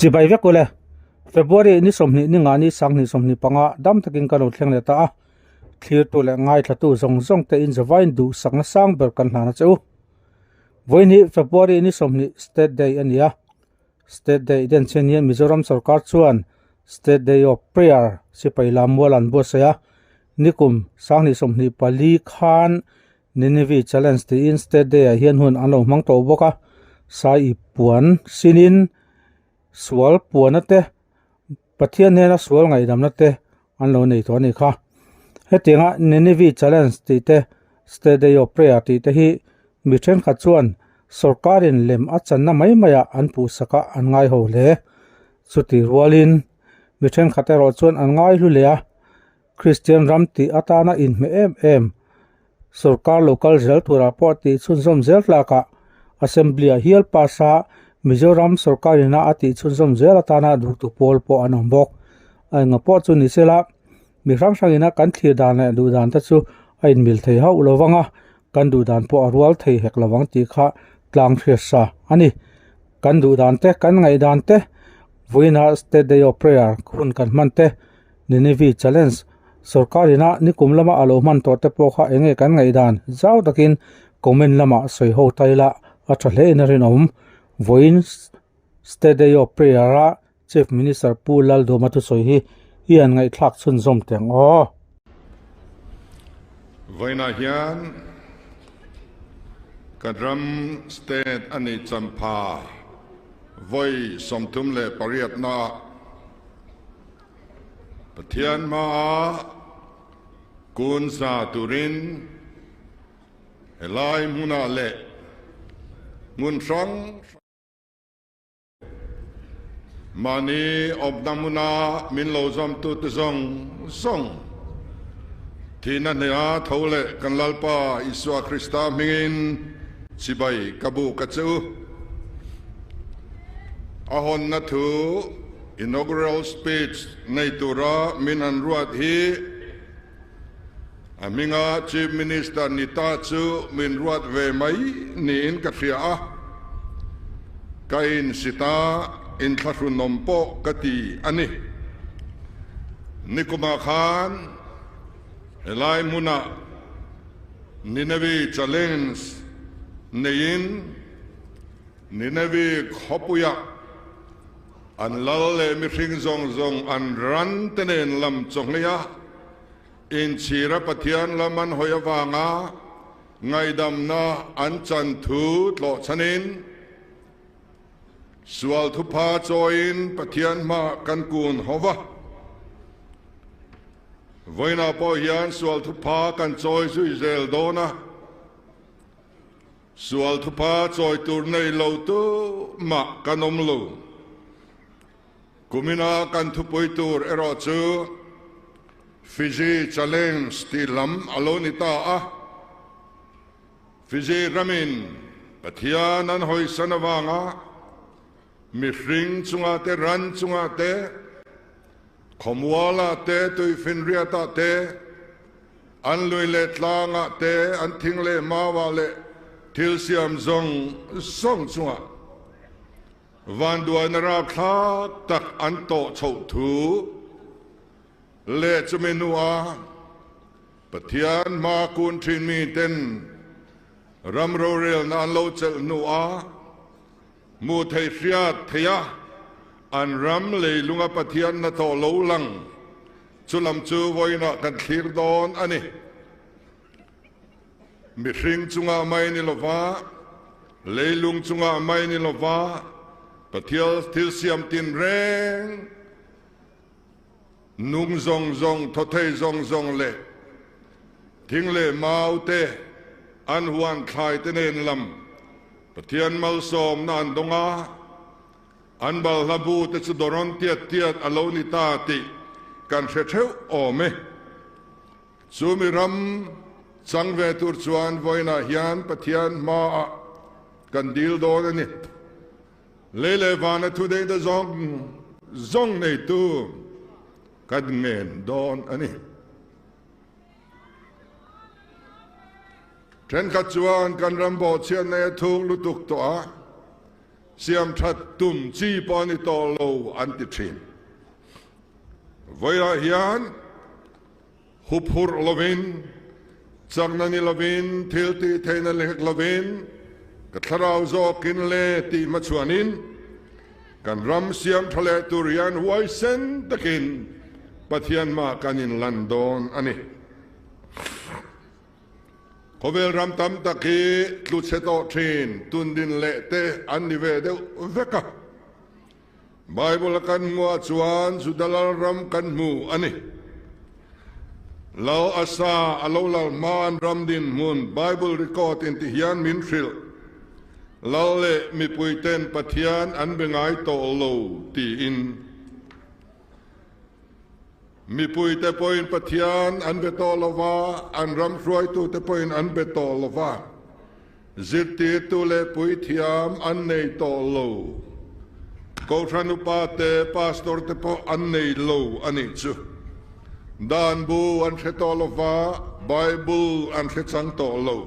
Chibai vek ule, February ni 20 ni nga ni 2025 dam takin ka lo thleng leh ta a, thlirtu leh ngaithlatu zawng zawng te in zavain duhsakna sang ber kan hlan a che u. Vawiin hi February ni 20 State Day a ni a, State Day denchhen hian Mizoram sorkar chuan State Day of Prayer sipai lam mual an buatsaih a, nikum 2024 khan Nineveh Challenge tiin State Day ah hian hun an lo hmang tawh bawk a, sai puan sinin sual puana te Pathian hnena sual ngaihdamna te an lo nei tawh a ni kha. Hetianga Nineveh Challenge tih te State Day of Prayer tih te hi mi thenkhat chuan sorkarin lem a channa mai maiah an puhsak a an ngai ho hle. Chutih rualin mi thenkhat erawh chuan an ngai hlu leh a, Kristian ram tih atana inhmeh em em sorkar lo kal zel turah pawh tih chhunzawm zel tlakah Assembly ah hial pass a Mizoram sorkar ina a tih chhunzawm zel atana duhtu pawl pawh an awm bawk. A enga pawh chu ni sela mi hrang hrang ina kan thlir dan leh duh dan te chu a inmil thei hauh lo vang a, kan duh dan pawh a rual thei hek lo vang tih kha tlang hriat sa a ni. Kan duh dan te, kan ngaih dan te, vawiina State Day of Prayer hun kan hman te, Nineveh Challenge, Sorkar ina nikum lama a lo hman tawh te pawh kha enge kan ngaihdan zau takin comment lamah sawi ho ta ila a tha hle in a rinawm. Vawiin State Day of Prayer a Chief Minister Pu Laldawma thusawi hi i han ngaihthlak chhunzawm teh ang aw. Vawiinah hian kan ram state a nih champha vawi 38 naah Pathian hmaah kun za turin helai hmunah leh hmun hrang hrang mahni awmna hmuna min lo zawmtute zawng zawng thihna hneha tho leh kan Lalpa Isua Krista hmingin chibai ka buk a che u. A hawnna thu Inaugural speech nei tura min han ruat hi a hminga Chief Minister ni ta chu min ruat ve mai niin ka hria a, ka insita inthlahrunawm pawh ka ti a ni. Nikumah khan helai hmunah Nineveh Challenge neiin Nineveh khawpuiah An lal leh mihring zawng zawng an ran te nen lam chawhngei a, inchhira Pathian lam an hawi avanga ngaihdamna an chan thu tlawhchhanin, sual thupha chawiin Pathian hmaah kan kun ho va. Vawiinah pawh hian sual thupha kan chawi zui zel dawn a. Sual thupa chawi tur nei lo tu mah kan awm lo. Kumina kan thupui tur erawh chu Fiji Challenge tih lam a lo ni ta a. Fiji ramin Pathian an hawisan avanga mihring chungah te, ran chungah te, khawmualah te, tuifinriatah te, An lui leh tlangah te, an thing leh mauah leh thil siam zawng zawng chungah vanduaina rapthlak tak an tawh chhoh thu leh chumi hnuah Pathian hma kun thin miten ram rorelna an lo chelh hnuah hmuh theih hriat theiha an ram leilunga Pathian hnathawh lo lang Chu lam chu vawiinah kan thlir dawn a ni. Mihring chungah mai ni lova, leilung chungah mai ni lova, Pathian thil siam tinreng, nung zawng zawng, thaw thei zawng zawng leh thing leh mau te, an huan thlai te nen lam Pathian malsawmna an dawng a. An balhla bu te chu dawrawn tiat tiat a lo ni ta tih kan hre theuh awm e. Chu mi ram chang ve tur chuan vawiinah hian Pathian hmaah kan dil dawn a ni. Lei leh vana thuneihna zawng zawng neitu kan ngen dawn a ni. Thenkhat chuan kan ram bawhchhiatna hi a thuk lutuk tawh a. Siamthat tum chi pawh a ni tawh lo an ti thin. Vawiah hian huphurh lovin, chakna ni lovin, thil tih theihna lek lovin, ka thlarau zawkin le tih hmachhuanin kan ram siamtha leh tur hian huaisen takin Pathian mah kan inlan dawn a ni. Khawvel ram tam tak hi tlu chhe tawh thin tundin leh te an ni ve deuh vek a. Bible a kan hmuh ah chuan Juda lal ram kan hmu a ni. Lal Asa a lo lal hma an ram dinhmun Bible record in ti hian min hrilh. Lal leh mipui ten Pathian an be ngai tawh lo tiin. Mipuite pawhin Pathian an be tawh lo va, an ram hruaitute pawhin an be tawh lo va, zirtirtu leh puithiam an nei tawh lo. Kohhran upa te, pastor te pawh an nei lo a nih chu. Dan bu an hre tawh lo va, Bible an hre chang tawh lo.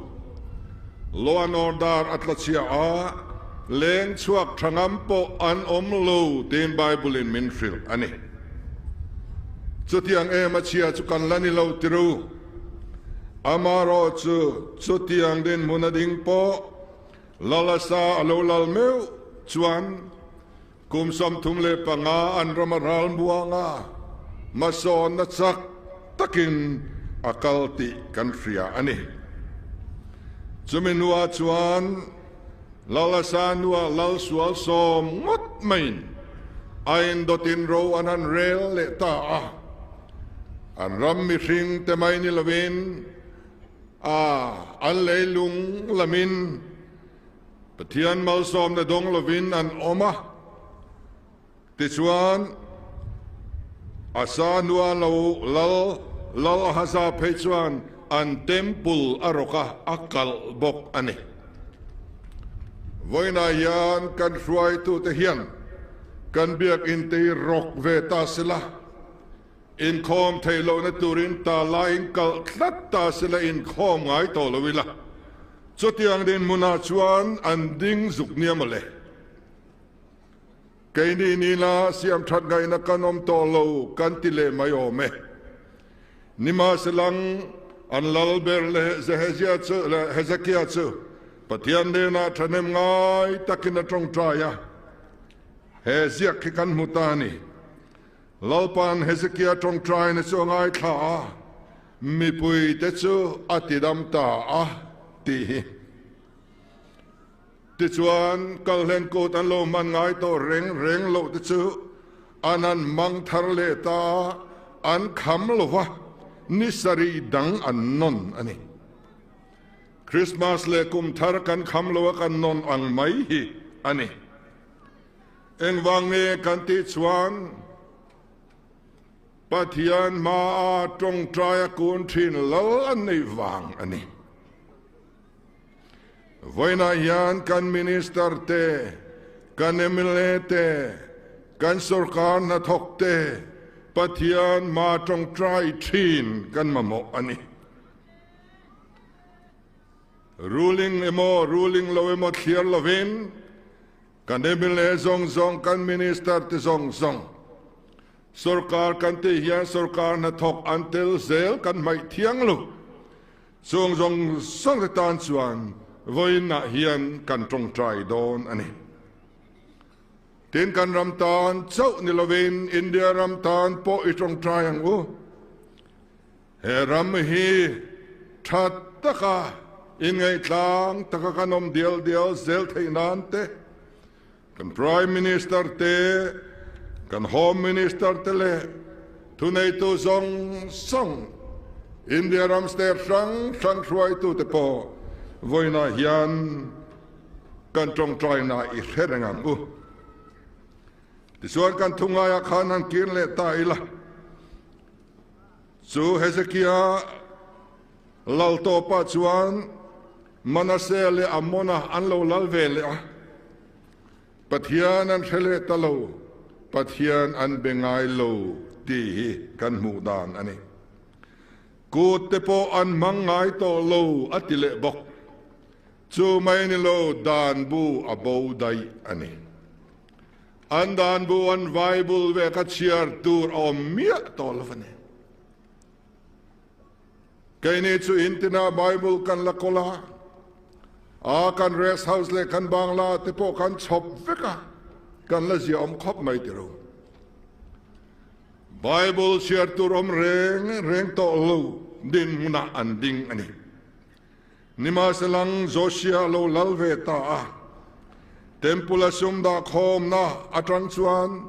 Law and order a tla chhia a, leng chhuak tha ngam pawh an awm lo tiin Bible in min hrilh a ni. Chutiang em a chhia chu kan la ni lo tiru. Amarawh chu chutiang dinhmun a ding pawh Lalasa a lo lal meuh chuan Kum 35 an ram a ral muang a, hmasawnna chak takin a kal tih kan hria a ni. Chumi hnuah chuan Lalasa hnua lal sual sawm ngawt maiin a indawtin ro an han rel leh ta a. An ram mihring te mai ni lovin a an leilung lamin Pathian malsawmna dawng lovin an awm a, tichuan Asa hnua lo lal Lal Ahaza phei chuan an temple a rawk a, a kalh bawk a ni. Vawiinah hian kan hruaitute hian kan biakinn te hi rawk ve ta sela, inkhawm theih lohna turin ta laiin kalh tlat ta sela inkhawm ngai tawh lo ila, Chutiang dinhmunah chuan an ding zuk nia mawle. Keini nila siam that ngaihna kan awm tawh lo kan ti leh mai awm e. Nimahselang an lal ber leh Zehezia chu leh Hezekia chu Pathian hnenah thahnem ngai takin a tawngtai a. He ziak hi kan hmu ta a ni. Lalpa'n Hezekia tawngtaina chu a ngaithla a, mipuite chu a tidam ta a tih hi. Tichuan, kalhlen kut an lo hman ngai tawh reng reng loh te chu an han hmang thar leh ta a, an kham lo va, ni sarih dang an nawn a ni. Krismas leh kum thar kan kham lo a kan nawn ang mai hi a ni. Engvang nge kan tih chuan Pathian hmaa tawngtai a kun thin lal an neih vang a ni. Vawiinah hian kan Minister te, kan mla te, kan sorkar hnathawk te Pathian hmaa tawngtai thin kan mamawh a ni. Ruling emaw ruling lo emaw thliar lovin Kan mla zawng zawng, kan Minister te zawng zawng, sorkar kan tih hian sorkar hnathawk an tel zel kan hmaih thiang lo. Chung zawng zawng te tan chuan vawiinah hian kan tawngtai dawn a ni. Tin, kan ram tan chauh ni lovin India ram tan pawh i tawngtai ang u. He ram hi tha taka inngaihtlâng taka kan awm dial dial zel theih nan te, kan Prime Minister te, kan Home Minister te leh thuneitu zawng zawng, India ram state hrang hrang hruaitute pawh vawiinah hian kan tawngtaina i hre reng ang u. Tichuan kan thungaiah khan han kir leh ta ila. Chu Hezekia lal tawpah chuan Manase leh Amona an lo lal ve leh a, Pathian an hre leh ta lo, Pathian an be ngai lo tih hi kan hmuh dan a ni. Kut te pawh an hmang ngai tawh lo a ti leh bawk. Chu mai ni lo dan bu a bo daih a ni. An dan bu an Bible ve kha chhiar tur a awm miah tawh lo a ni. Keini chu in tina Bible kan la kawl a, a kan rest house leh kan bangla te pawh kan chhawp vek a, kan la zia awm khawp mai ti ro. Bible chhiar tur awm reng reng tawh lo dinhmunah an ding a ni. Nimahselang Josia a lo lal ve ta a, Temple a sum dah khawmna atang chuan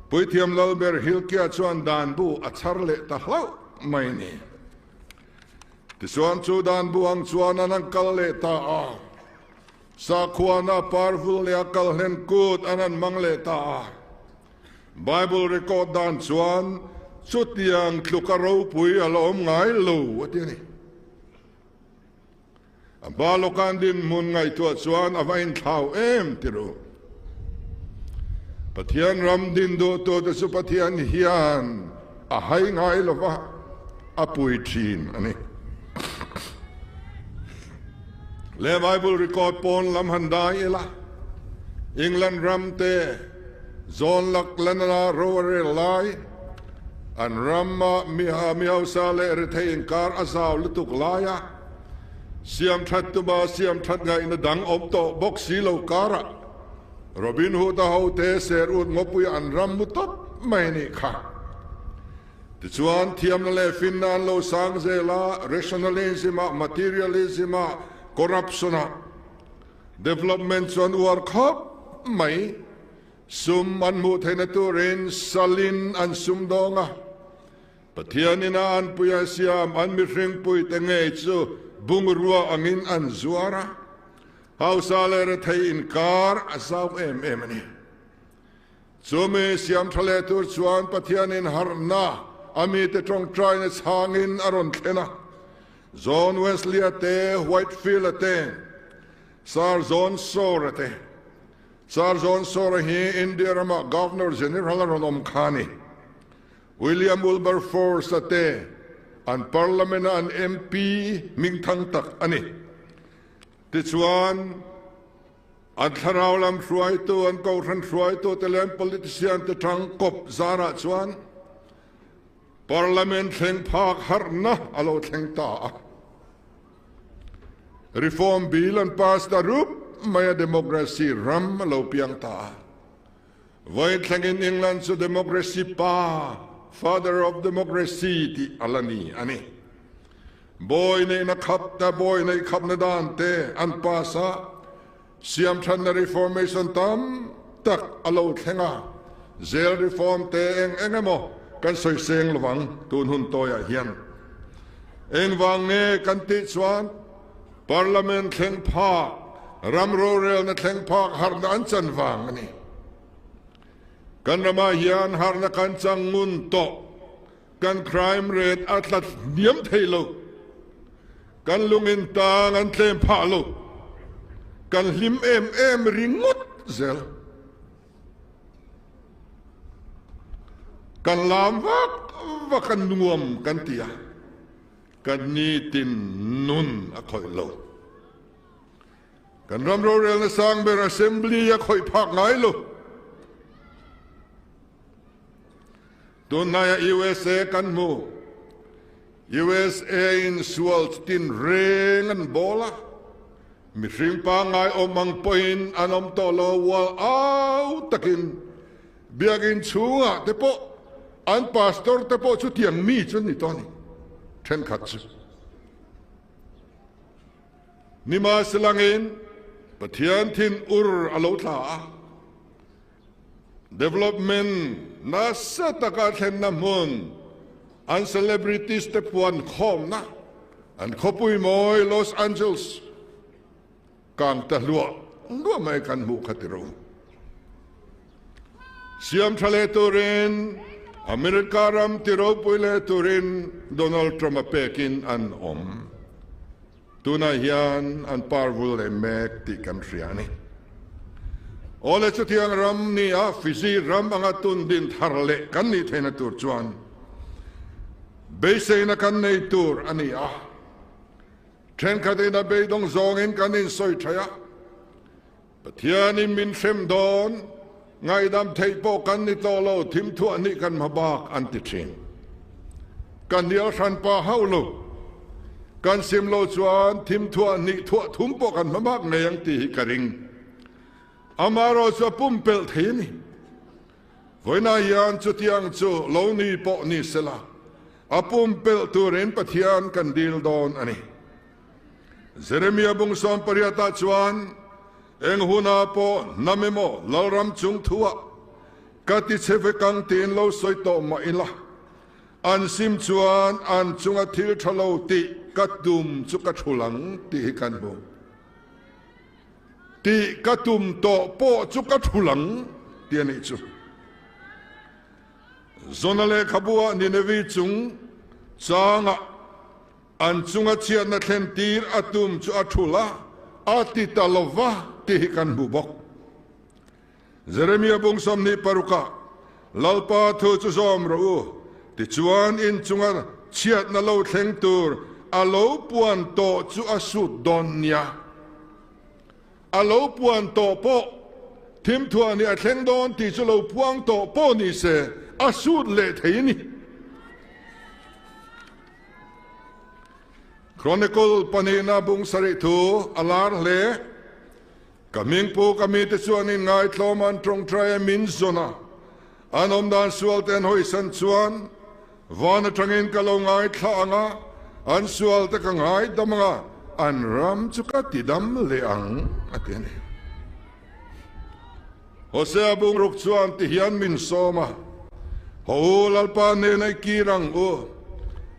Puithiam Lalber Hilkia chuan dan bu a chhar leh ta hlauh mai a ni. Tichuan chu dan bu ang chuan an han kal leh ta a, Sakhuana parvul leh a kalhlen kut an han hmang leh ta a. Bible record dan chuan chutiang tluka ropui a la awm ngai lo a ti a ni. A hma lawkan dinhmun ngaihtuah chuan a va inthlau em ti ru. Pathian ram din duhtute chu Pathian hian a hai ngai lo va, a pui thin a ni. Le Bible record pawn lam han dai ila, England ram te zawn lak lana ro a rel lai, an rama mi hausa leh rethei inkar a zau lutuk laia siam that tuma siam that ngaihna dang awm tawh bawk si lo karah Robin Hood-a hote ser ut ngawpui an ram mu tawp mai a nih kha. Tichuan, thiamna leh finna an lo sang zel a, rationalism-ah, materialism-ah, corruption-ah development chu an uar khawp mai. Sum an hmuh theihna turin salin an sumdawng a, Pathian ina an pui a siam an mihring puite ngei chu bungrua angin an zuar a, hausa leh rethei inkar a zau em em a ni. Chumi siam tha leh tur chuan Pathianin harhna a mite tawngtaina chhangin a rawn thlen a, John Wesley-a te, Whitefield-a te, Sir John Sore-a te. Sir John Sore-a hi India rama Governor General a rawn awm kha a ni. William Wilberforce-a te an Parliament-a an MP hmingthang tak a ni. Tichuan, An thlarau lam hruaitu, an kohhran hruaitute leh an politician te tang kawp zanah chuan Parliament thleng phak harhna a lo thleng ta a. Reform Bill an pass ta rup mai a, democracy ram a lo piang ta a. Vawiin thlengin England chu democracy pa, father of democracy, tih a la ni a ni. Bawi neihna khap te, bawi neih khapna dan te an pass a, siamthanna reformation tam tak a lo thleng a, jail reform te eng eng emaw kan sawi seng lovang tun hun tawiah hian. Engvang nge kan tih chuan Parliament thleng phak, ram rorelna thleng phak harhna an chan vang a ni. Kan ramah hian harhna kan chang ngun tawh. Kan crime rate a tla hniam thei lo. Kan lungin tang an tlem phah lo. Kan hlim em em ringawt zel. Kan lam vak vak a nuam kan ti a, kan nitin nun a khawih lo. Kan ram rorelna sang ber Assembly a khawih phak ngai lo. Tunhnaiah USA kan hmu. USA in sual tin reng an bawl a, mihring pangngai awm ang pawhin an awm tawh lo, ual au takin biakinn chhungah te pawh an pastor te pawh chutiang mi chu an ni tawh a ni, thenkhat chu. Nimahselangin Pathian thin ur a lo tla a. Development nasa taka thlenna hmun, an celebrities te puan khawmna, an khawpui mawi Los Angeles kang ta hluah hluah mai kan hmuh kha ti ro. Siam tha leh turin America ram ti ropui leh turin Donald Trump a pekin an awm. Tunah hian an parvul leh mek tih kan hria a ni. Awle chutiang ram ni a Fiji ram anga tun din thar leh kan nih theihna tur chuan beiseina kan nei tur a ni a. Thenkhatin a beidawng zawngin kan insawi thaih a, Pathianin min hrem dawn, ngaihdam theih pawh kan ni tawh lo, thimthuah nih kan hma bak an ti thin. Ka hnial hranpa hauh lo. Kan sim lo chuan thimthuah hnih thuah thum pawh kan hma bak ngei ang tih hi ka ring. Amaherawhchu chu a pumpelh thei a ni. Vawiinah hian chutiang chu lo ni pawh ni sela, a pumpelh turin Pathian kan dil dawn a ni. Jeremia bung 18 ah chuan, Eng hunah pawh hnam emaw Lalram chung thuah ka ti che vek ang tiin lo sawi tawh mah ila, an sim chuan an chunga thil tha lo tih ka tum chu ka thul ang tih hi kan hmu. Tih ka tum tawh pawh chu ka thul ang tih a nih chu. Jona lehkhabu ah Ninevi chung changah An chunga chhiatna thlen tir a tum chu a thul a, a ti ta lo va tih hi kan hmu bawk. Jeremia bung 26 ah, Lalpa thu chu zawm rawh u, tichuan in chunga chhiatna lo thleng tur a lo puan tawh chu a sut dawn nia. A lo puan tawh pawh thimthuah nih a thleng dawn tih chu lo puang tawh pawh ni se a sut leh thei a ni. Chronicle pahnihna bung sarih thu a lar hle. Ka hmingpu ka mite chuan inngaithlawm an tawngtai a min zawn a, an awmdan sualte an hawisan chuan van atangin ka lo ngaithla ang a, an sualte ka ngaidam ang a, an ram chu ka tidam leh ang, a ti a ni. Hosea bungruk chuan ti hian min sawm a, Haw u, Lalpa hnena i kir ang u,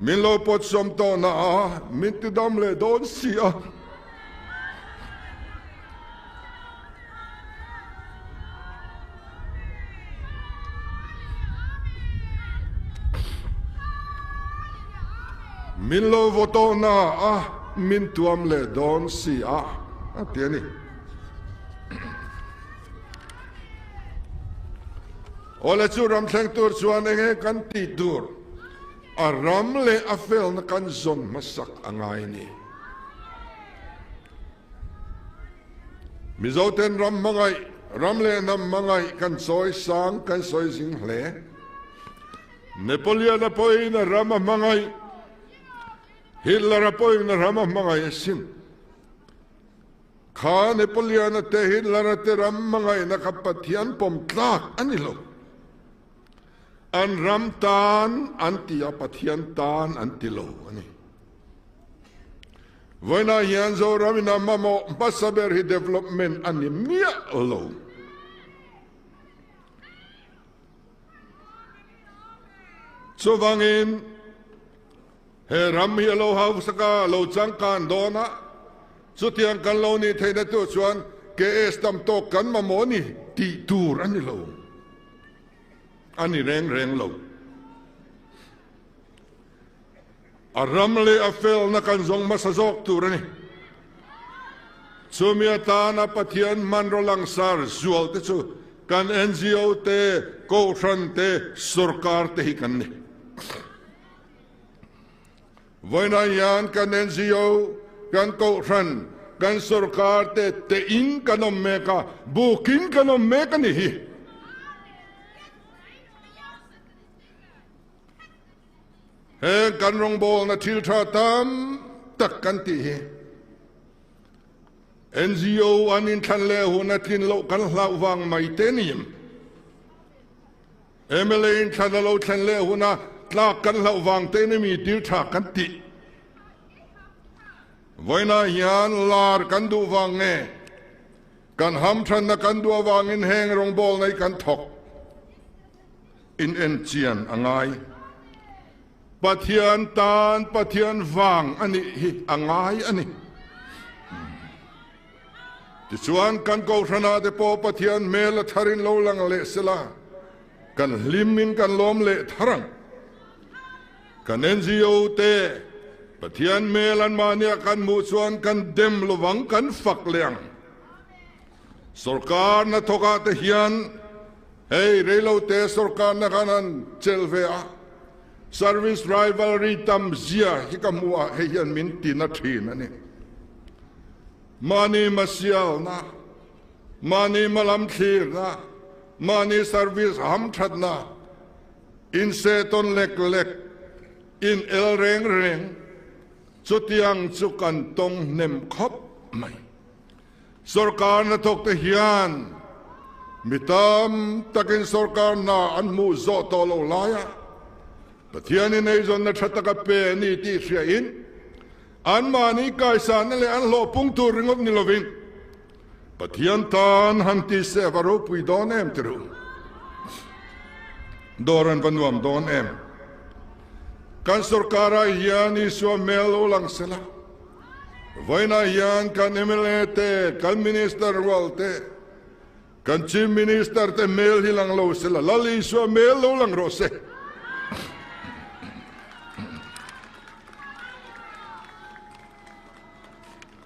min lo pawt sawm tawh na a, min ti dam leh dawn si a. Min lo vaw tawh na a, min tuam leh dawn si a, a ti a ni. Awle chu ram thleng tur chuan enge kan tih tur? A ram leh a felna kan zawn hmasak a ngai a ni. Mizoten ram hmangaih, ram leh hnam hmangaih kan sawi sang, kan sawi zing hle. Napoleon-a pawhin a ram a hmangaih, Hitler-a pawhin a ram a hmangaih asin. Kha Napoleon-a te Hitler-a te ram hmangaihna kha Pathian pawm tlak a ni lo. An ram tan an ti a, Pathian tan an ti lo a ni. Vawiinah hian Zoram in a mamawh hmasa ber hi development a ni miah lo. Chuvangin He ram hi a lo hausak a, lo changkan dawn a, chutiang kan lo nih theihna tur chuan KS tam tawk kan mamawh ni tih tur a ni lo, a ni reng reng lo. A ram leh a felna kan zawng hmasa zawk tur a ni. Chumi atana Pathian hmanraw langsar zual te chu kan NGO te, Kohhran te, Sorkar te hi kan ni. Vawiinah hian kan NGO, kan kohhran, kan sorkar te tein kan awm mek a, bukin kan awm mek a ni hi. Heng kan rawngbawlna thil tha tam tak kan tih hi NGO an inthlan leh hun a tlin loh kan hlauh vang mai te ni em? Mla in thlan a lo thlen leh huna tlak kan hlauh vang te in mi tir tha kan tih. Vawiinah hian lar kan duh vang nge kan hamthanna kan duh avangin heng rawngbawlna hi kan thawk in en chian a ngai. Pathian tan Pathian vang a nih hi a ngai a ni. Tichuan, kan Kohhranah te pawh Pathian hmel a tharin lo lang leh sela, kan hlimin kan lawm leh thar ang. Kan NGO te Pathian hmel anmahniah kan hmuh chuan kan dem lovang, kan fak leh ang. Sorkar hnathawkah te hian hei reilote sorkarna khan an chelh ve a, service rivalry tam zia hi ka hmu a, hei hian min tina thin a ni. Mahni hmasialna, mahni hmalam thlirna, mahni service hamthatna, inseh tawn lek lek, in el reng reng, chutiang chu kan tawng hnem khawp mai. Sorkar hnathawk te hian mi tam takin sorkar hna an hmuh zawh tawh lo laia Pathianin eizawnna tha taka pe a ni tih hriain anmahni kaisanna leh an hlawh pung tur ringawt ni lovin Pathian tan han ti se a va ropui dawn em ti ru. Dawr an va nuam dawn em. Kan sorkarah hian Isua hmel lo lang sela. Vawiinah hian kan mla te, kan Minister rual te, kan Chief Minister te hmel hi lang lo sela, Lal Isua hmel lo lang rawh se.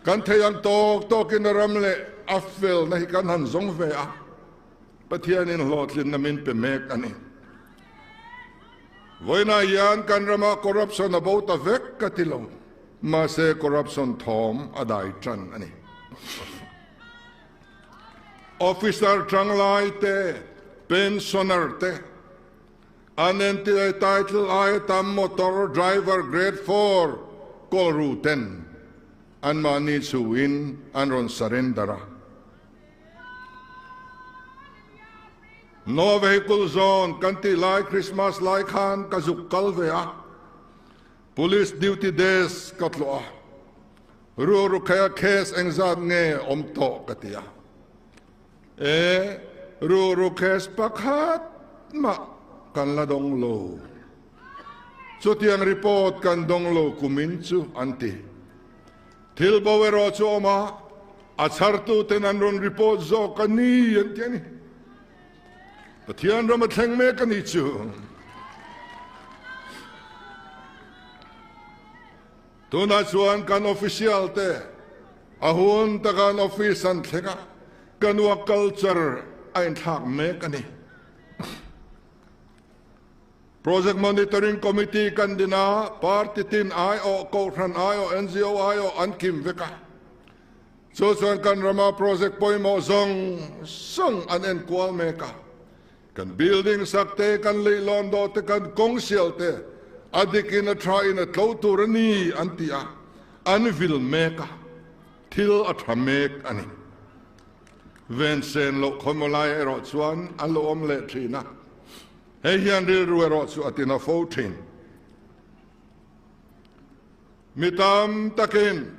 Kan thei ang tawk tawkin a ram leh a felna hi kan han zawng ve a, Pathianin hlawhtlinna min pe mek a ni. Vawiinah hian kan ramah corruption a bo ta vek ka ti lo, mahse corruption thawm a dai tan a ni. Officer tanglai te, pensioner te, an entir title aia tam motor driver grade 4 kawlru ten anmahni chhuin an rawn surrender a. No vehicle zone kan tih lai Christmas lai khan ka zuk kal ve a, Police duty desk ka tlawh a, Ru Rukheia case engzat nge awm tawh ka ti a, e Ru Ru case pakhat mah kan la dawng lo, chutiang report kan dawng lo kumin chu an ti. Thil bo erawh chu awm a, a chhartuten an rawn report zawk a ni an ti a ni. Pathian ram a thleng mek a ni chu. Tunah chuan kan official te a hun taka an office an thleng a, kan work culture a inthlak mek a ni. Project Monitoring Committee kan din a, party tin aiawh, kohhran aiawh, NGO aiawh an kim vek a. Chu chuan kan rama project pawimawh zawng zawng an enkual mek a. Kan building sak te, kan leihlawn dawh te, kan kawng sial te a dikin a tha in a tlo tur a ni an ti a, an vil mek a, thil a tha mek a ni. Vensen loh khawmaw lai erawh chuan an lo awm leh thin a. Hei hian rilru erawh chu a tina fo thin. Mi tam takin,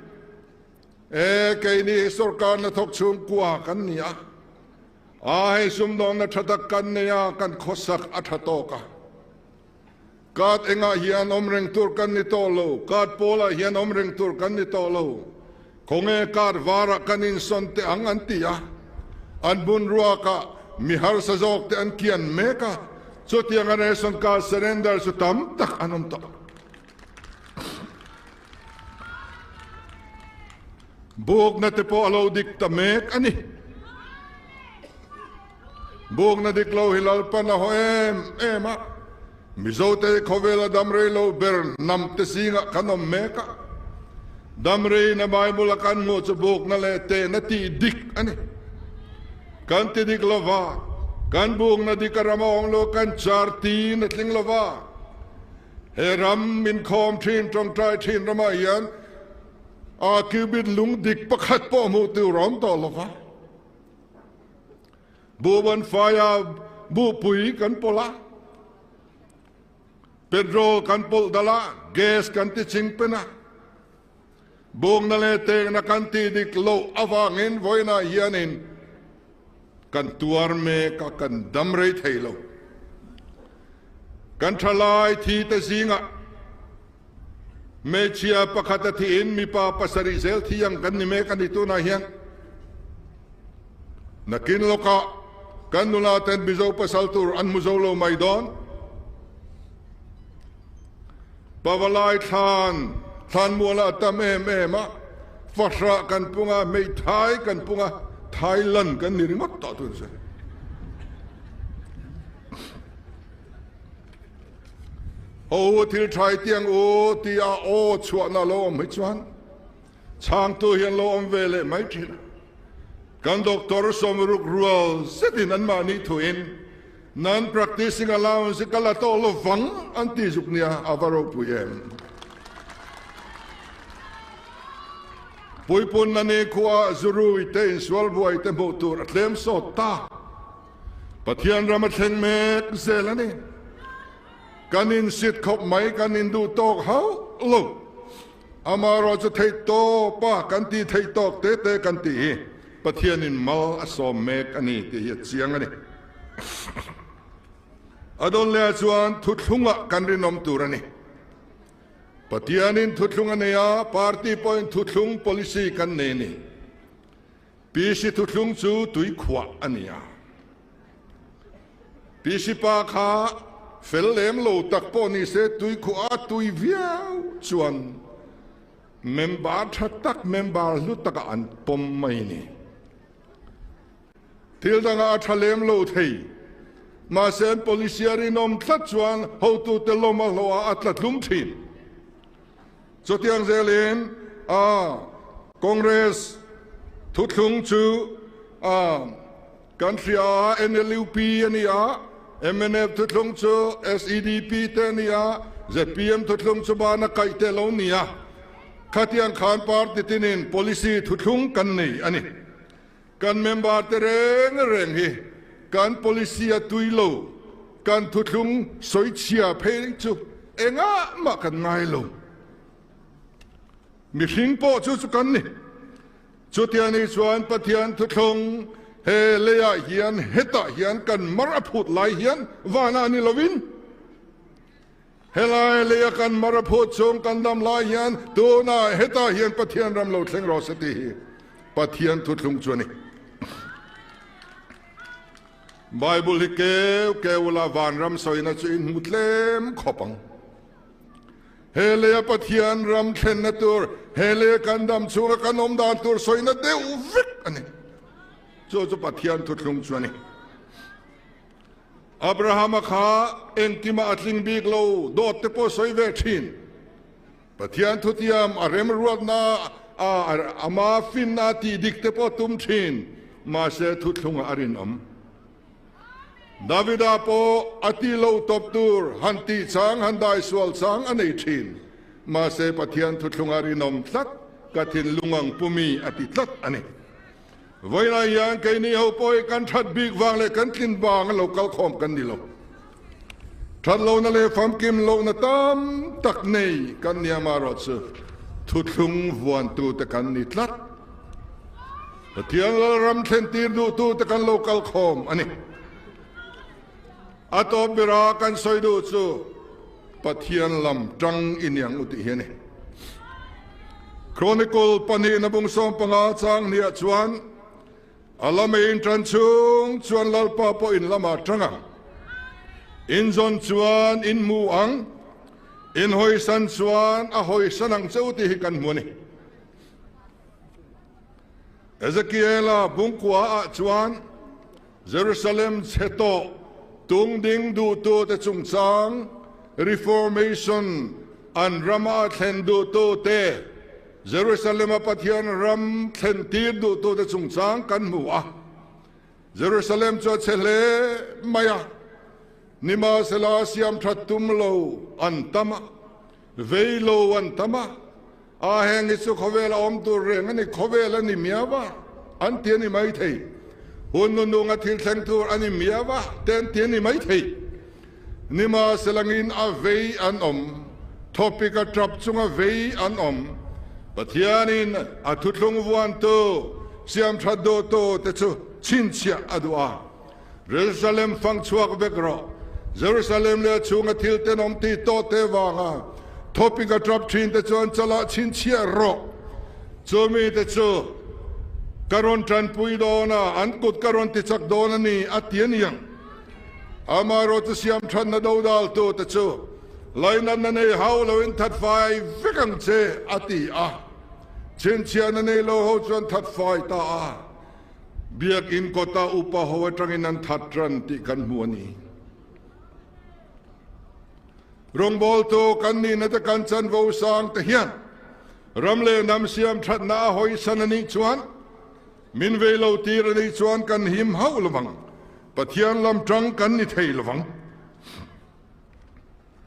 E, keini hi sorkar hnathawk chhungkua kan ni a, a hei sumdawnna tha tak kan nei a, kan khawsak a tha tawk a. Card engah hian awm reng tur kan ni tawh lo, card pawlah hian awm reng tur kan ni tawh lo. Khawnge card varah kan insawn teh ang an ti a, an bunruakah mi harsa zawk te an kian mek a, chutiang a ration card surrender chu tam tak an awm tawh. Bukna te pawh a lo dik ta mek a ni. Bukna dik lo hi Lalpan a haw em em a, Mizote khawvela damrei lo ber hnam te zingah kan awm mek a. Damreina Bible a kan hmuh chu bukna leh tehna tih dik a ni. Kan ti dik lova, kan bukna dik a ram a awm lo, kan char tin a tling lova. He ram inkhawm thin tawngtai thin ramah hian a cubit lung dik pakhat pawh hmuh tur a awm tawh lova. Buhban faia buhpui kan pawlh a, petrol kan pawlh dal a, gas kan ti ching pen a, bukna leh tekna kan tih dik loh avangin vawiinah hianin kan tuar mek a, kan dam rei thei lo. Kan thalai thi te zingah hmeichhia pakhat a thiin mipa pasarih zel thi ang kan ni mek a ni tunah hian. Nakin lawkah kan nula ten Mizo pasal tur an hmu zo lo mai dawn. Pavalai thlan, thlanmualah a tam em em a, fahrah kan pung a, hmeithai kan pung a, Thailand kan ni ringawt tawh tun se. Ho thil thai tiang u ti a aw chhuahna lo awm hi chuan. Chhangtu hi an lo awm ve leh mai thin a. Kan doctor sawmruk rual zetin anmahni thuin non-practicing allowance hi ka la tawh lo vang an ti zuk nia, a va ropui em. Puipunna ni khuaah zurui te insual buai te hmuh tur a tlem sawt ta. Pathian ram a thleng mek zel a ni. Kan insit khawp mai, kan induh tawk hauh lo. Amaherawh chu theih tawp a, kan tih theih tawk te te kan tih hi Pathianin mal a sawm mek a ni tih hi a chiang a ni. A dawn leh ah chuan thuthlungah kan rinawm tur a ni. Pathianin thuthlung a nei a, party pawhin thuthlung policy kan nei a ni. PC thuthlung chu tuikhuah a ni a. PC pa kha fel lem lo tak pawh ni se tuikhuah a tui viau chuan member tha tak, member hlu takah an pawm mai ni. Thil dangah a tha lem lo thei. Mahse an policy a rinawm tlat chuan hotute lawm a hlawhah a tla tlum thin. Chutiang zelin a Congress thuthlung chu a kan hria a, NLUP a ni a, mnf thuthlung chu SEDP te a ni a, zpm thuthlung chu bana kaih te a lo ni a. Khatiang khan party tinin policy thuthlung kan nei a ni. Kan member te reng reng hi kan policy a tui lo, kan thuthlung sawichhia phei chu engah mah kan ngai lo. Mihring pawh chu chu kan ni. Chutia ni chuan Pathian thuthlung he leiah hian hetah hian kan mar a phut lai hian vanah ni lovin, Helai leia kan mar a phut chung kan dam lai hian tunah hetah hian Pathian ram lo thleng rawh se tih hi Pathian thuthlung chu a ni. Bible hi keu keu ula vanram sawina chu in hmu tlem khawp ang. He leia Pathian ram thlenna tur, he leia kan dam chhunga kan awm dan tur sawina deuh vek a ni. Chu chu Pathian thuthlung chu a ni. Abrahama kha engkimah a tling bik lo, dawt te pawh sawi ve thin. Pathian thutiam a remruatna a ama finna tih dik te pawh tum thin, mahse thuthlungah a rinawm. Davida pawh a ti lo tawp tur han tih chang han dai sual chang a nei thin, mahse Pathian thuthlungah rinawm tlat, ka thinlung ang pumi a ti tlat a ni. Vawiinah hian keini ho pawh hi kan that bik vang leh kan tlin vang a lo kal khawm kan ni lo. That lohna leh famkim lohna tam tak nei kan ni amaherawh chu thuthlung vuantute kan ni tlat. Pathian Lalram thlentir duhtute kan lo kal khawm a ni. A tawp bera kan sawi duh chu Pathian lam tang i niang u tih hi a ni. Chronicle pahnihna bung 15 chang hniah chuan a lamei intan chhung chuan Lalpa pawh in lamah tang ang. In zawn chuan in hmu ang, in hawisan chuan a hawisan ang che u tih hi kan hmu a ni. Ezekiela bungkua ah chuan Jerusalem chhe tawh tungding duhtute chungchang, Reformation, an rama a thlen duhtute, Jerusalem-a Pathian ram thlentir duhtute chungchang kan hmu a. Jerusalem chu a chhe hle mai a, nimahsela siam that tum lo an tam a, vei lo an tam a, A heng hi chu khawvel a awm tur reng a ni, khawvel a ni miau a, an ti a ni mai thei. Hun nununga thil thleng tur a ni miau a, te an ti a ni mai thei. Nimahselangin a vei an awm, thawpik a tap chunga vei an awm. Pathianin a thuthlung vuantu, siamthat duhtu te chu chhinchhiah a duh a. Jerusalem fang chhuak vek rawh. Jerusalem leh a chhunga thil tenawm tih tawh te vanga thawpik a tap thin te chuan chalah chhinchhiah rawh. Chu mite chu ka rawn tanpui dawn a, an kut ka rawn tichak dawn a ni, a ti a niang. Amaherawh chu siam thatna dodaltu te chu lainatna nei hau loin that fai vek ang che, a ti a. Chhinchhiahna nei lo ho chuan that fai ta a. Biakinn kawta upa ho atangin an that ran tih kan hmu a ni. Rawngbawltu kan nihna te kan chanvo sang te hian. Ram leh hnam siam thatna a hawisan a nih chuan, min vei lo tir a nih chuan kan him hauh lovang, Pathian lam tang kan ni thei lovang.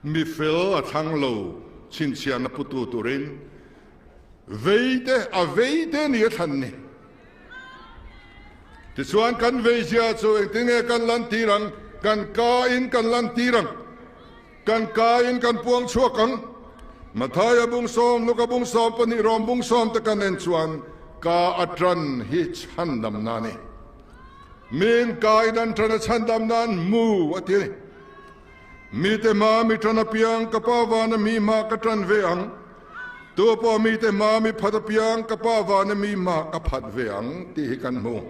Mi fel a thlang lo chhinchhiahna putu turin vei te a vei te ni a thlan ni. Tichuan kan vei zia chu engtin nge kan lantir ang? Kan ka in kan lantir ang. Kan ka in kan puang chhuak ang. Mathaia bung sawm, Luka bung 12, Rom bung sawm te kan en chuan ka a tan hi chhandamna a ni. Min ka in an tan a chhandam nan mu a ti a ni. Mite hma mi tan apiang ka Pa vana mi hma ka tan ve ang. Tu pawh mite hma mi phat apiang ka Pa vana mi hma ka phat ve ang tih hi kan hmu.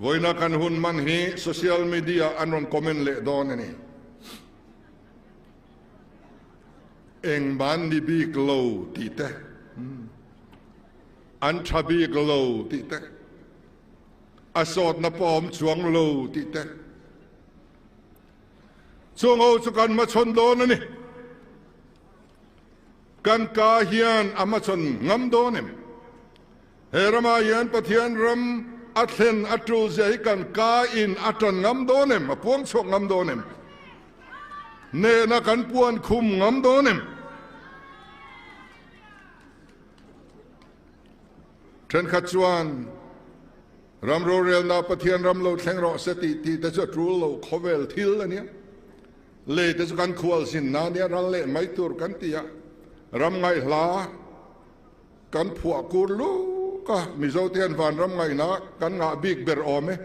Vawiina kan hun man hi social media an rawn comment leh dawn a ni. Engmah ni bik lo tih te, an tha bik lo tih te, a sawtna pawh awm chuang lo tih te. Chung ho chu kan hmachhawn dawn a ni. Kan ka hian a hmachhawn ngam dawn em? He ramah hian Pathian ram a thlen a tul zia hi kan ka in a tan ngam dawn em? A puang chhuak ngam dawn em? Nehna kan puan khum ngam dawn em? Thenkhat chuan ram rorelna Pathian ram lo thleng rawh se tih tih te chu a tul lo khawvel thil a nia. Lei te chu kan khual zinna a nia, ral leh mai tur kan ti a, ram ngaihhla kan phuah kur luk a, Mizo te hian vanram ngaihna kan ngah bik ber awm e.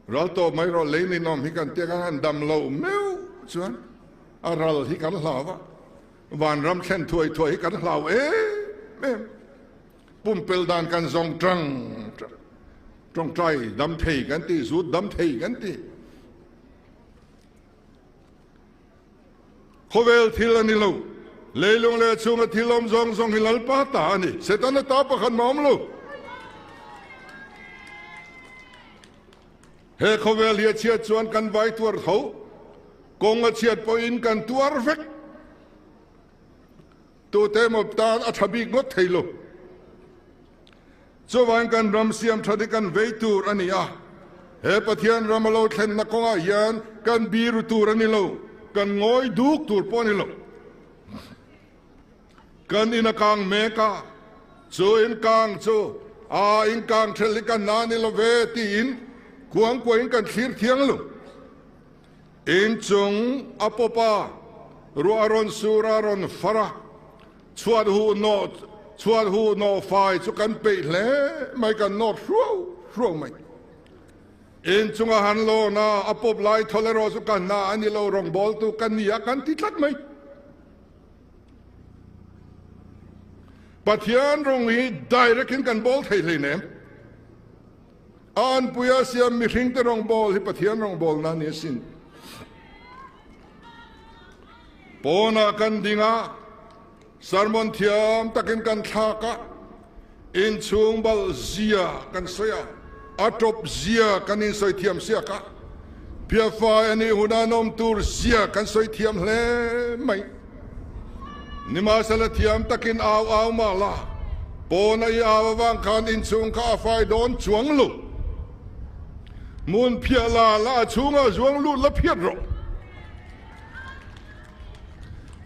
Ral tawh mai rawh lei ninawm hi kan tia kan han dam lo meuh chuan a ral hi kan hlau a, vanram thlen thuai thuai hi kan hlau em em. Pumpel dan kan zawng tang tawngtai dam thei kan ti, zut dam thei kan ti. Khawvel thil a ni lo. Leilung leh chhunga thil awm zawng zawng hi Lalpa ta a ni. Setana ta pakhat mah awm lo. He khawvel hi a chhiat chuan kan vai tuar tho. Kawng a chhiat pawhin kan tuar vek. Tute emaw tan a tha bik ngawt thei lo. Chuvangin kan ram siam that hi kan vei tur a ni a, he Pathian ram a lo thlenna kawngah hian kan biru tur a ni lo, kan ngawi duk tur pawh a ni lo. Kan in a kang mek a, chu in kang chu a in kang thelh hi kan na ni lo ve tiin kuangkuahin kan thlir thiang lo. Inchung a pawp a, ruah a rawn sur a, a rawn far a, Chhuat huh nawh chhuat huh nawh fai chu kan peih hle mai, kan nawt hruau hruau mai. In chunga han lawn a, a pawp lai thawl erawh chu ka hna a ni lo, rawngbawltu ka ni a kan ti tlat mai. Pathian rawng hi direct in kan bawl thei hleinem. A anpuia siam mihringte rawngbâwl hi Pathian rawngbâwlna a ni asin. Pâwnah kan ding a, sermon thiam takin kan thlâk a, inchhûng balh zia kan sawi a, a tawp zia kan insawi thiam siak a, phiafai a nih huna nawm tûr zia kan sawi thiam hle mai. Nimahsela thiam takin au au mah la, pawna i au avang khan inchhung kha a fai dawn chuang lo. Hmun phiah la la a chhungah zuang lut la phiat rawh.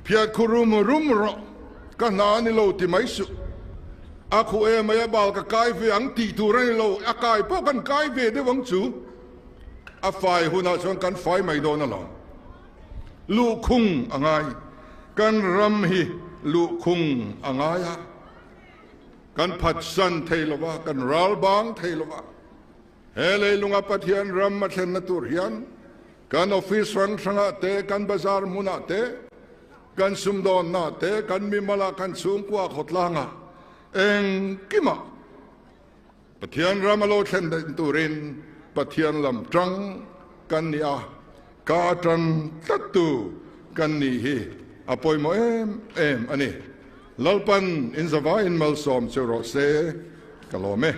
Phiat khu rum rum rawh, ka hna a ni lo ti mai suh. A khuh em mai a bal ka kai ve ang tih tur a ni lo, a kai pawh kan kai ve deuh ang chu. A fai hunah chuan kan fai mai dawn alawm. Luhkhung a ngai. Kan ram hi luhkhung a ngai a, kan phatsan thei lo va, kan ral bang thei lo va. He leilunga Pathian ram a thlenna tur hian kan office hrang hrangah te, kan bazar hmunah te, kan sumdawnnaah te, kan mimalah, kan chhungkua khawtlangah engkimah Pathian ram a lo thlen daih turin Pathian lam tang kan ni a, ka tan tlattu kan nih hi a pawimawh em em a ni. Lalpan in zavaiin malsawm che rawh se, ka lawm e.